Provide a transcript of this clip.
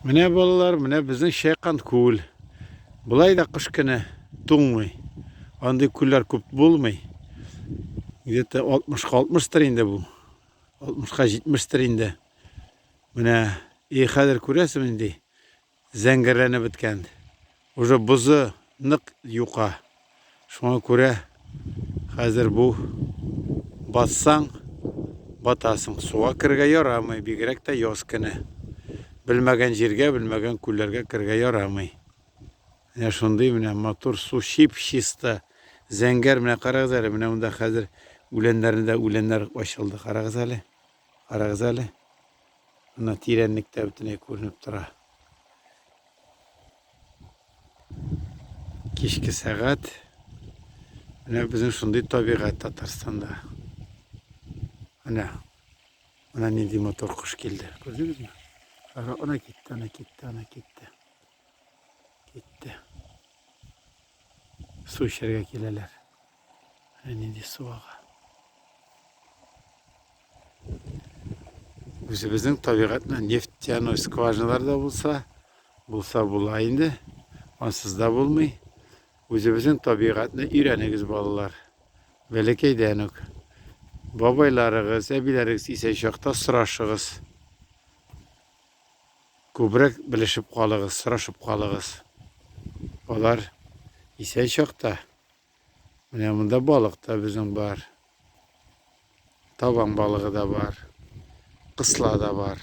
Менә балалар, менә безнең Чайкан күл. Болай да кыш көне туңмый. Андый күлләр күп булмый. Где-то 60-ка 60-тыр инде бу. 60-ка 70-тер инде. Менә и хәзер күрәсең инде. Зәңгәрләнеп беткән. Уже бозы нык юка. Шуңа күрә хәзер бу бассаң, батасың. Суга керергә ярамый, бигрәк тә яз көне. Белмәгән җиргә, белмәгән күлләргә керергә ярамый. Менә шундый менә матур су, чип-чиста. Зәңгәр, менә карагыз әле, менә монда хәзер үләннәрне дә үләннәр ачылды. Карагыз әле. Карагыз әле. Менә тирәнлектә бөтенләй күренеп тора. Кичке сәгать. Менә безнең шундый табигать Татарстанда. Менә. Менә нинди мотор кош килде. Күрдегезме? Ана китте, ана китте, ана китте. Китте. Су эчәргә киләләр. Менә нинди су ага. Үзебезнең табигатьне нефтяной скважиналар да булса, булса була инде. Ансыз да булмый. Үзебезнең табигатьне өйрәнегез, балалар. Бәләкәйдән үк. Бабайларыгыз, әбиләрегез исән чакта сорашыгыз. Күбрәк белешеп калыгыз, сорашып калыгыз. Алар исән чакта. Менә монда балык та безнең бар. Табан балыгы да бар. Кысла да бар.